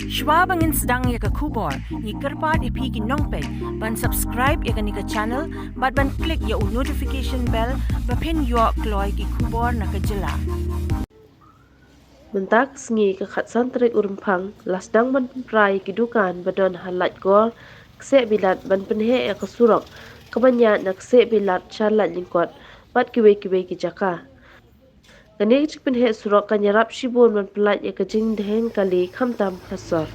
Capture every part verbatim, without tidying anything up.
Shuwa ba ngin sdang ïa ka khubor, ngi kyrpad ïa phi ki nongpeit ban subscribe ïa kane ka channel bad ban click ïa u notification bell ba phin ïoh kloi ki khubor na ka jylla. Mynta ka sngi ka khatsan tarik u Rymphang la sdang ban pynpra ïa ki dukan ba don ha Laitgor, Kseh Bilat ban pynheh ïa ka surok kaba ñiad na Kseh Bilat sha Laitlyngkot bad kiwei kiwei ki jaka. Kane ka jingpynheh surok kan ïarap shibun ban pyllait ïa ka jingdheng kali khamtam ha sor.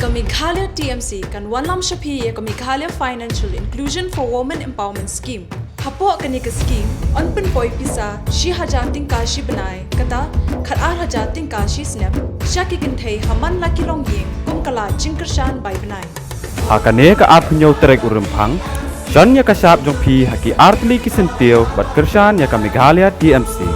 Ka Meghalaya T M C kan wanlam sha phi ïa ka Meghalaya Financial Inclusion for Women Empowerment Scheme. Hapoh kane ka scheme, yn pynpoi pisa shi hajar tyngka shi bnai, kata khat ar hajar tyngka shi snem, sha ki kynthei ha man la ki longïing kum ka lad jingkyrshan bai bnai. Ha kane ka arphew hynñiew tarik u Rymphang, shon ïa ka shap jong phi ha ki artylli ki syntiew bad kyrshan ïa ka Meghalaya T M C.